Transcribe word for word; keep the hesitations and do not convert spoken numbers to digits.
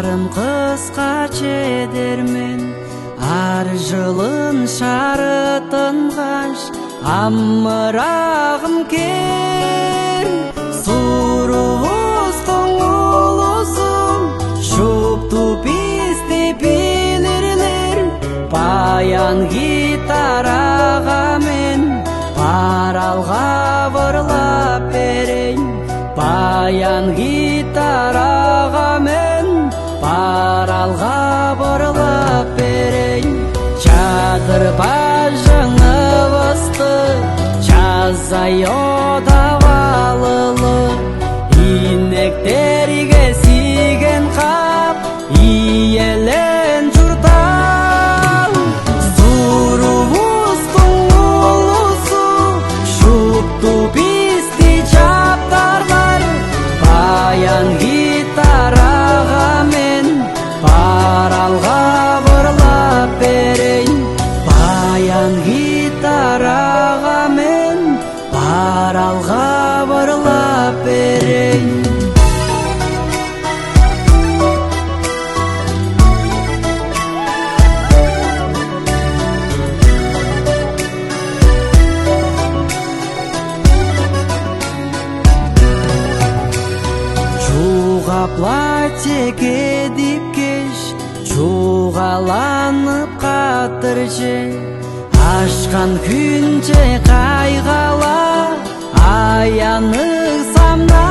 Арым кыска чедер мен, аржылын шарыттынгаш, амырагым кээр. Сурувустуң улузу шупту бисти билирлер, баян гитарага мен баралга бырлап берейн. Баян гитарага мен баралга бырлап берейн. Чадыр бажыңывысты чазай одавалылы, инектерге сиген каап, иелен чурттаал. Сурувустуң улузу шупту бисти чаптарлар, баян гитарага мен баралга бырлап берейн. Баян гитарага мен баралга бырлап берейн. Чугаплаче кедипкеш, чугааланып каттырже, ашкан хүнче кайгала, аянныг самна